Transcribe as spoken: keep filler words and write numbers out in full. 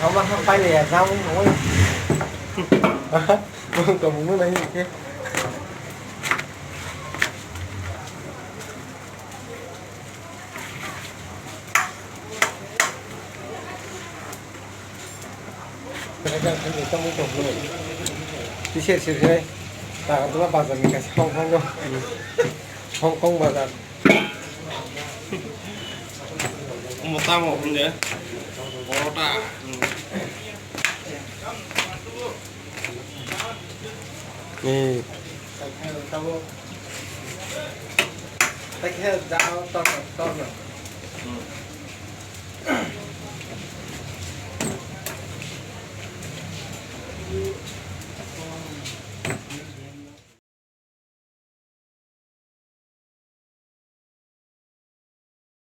Ama ha paile ya, jang mo. Mo to mo na hi ke. Tisir sir sir. Takarjala bazar ni kaisa Hong Kong no. Hong Kong bazar. Omo tamo hwnde? Porota. Ni.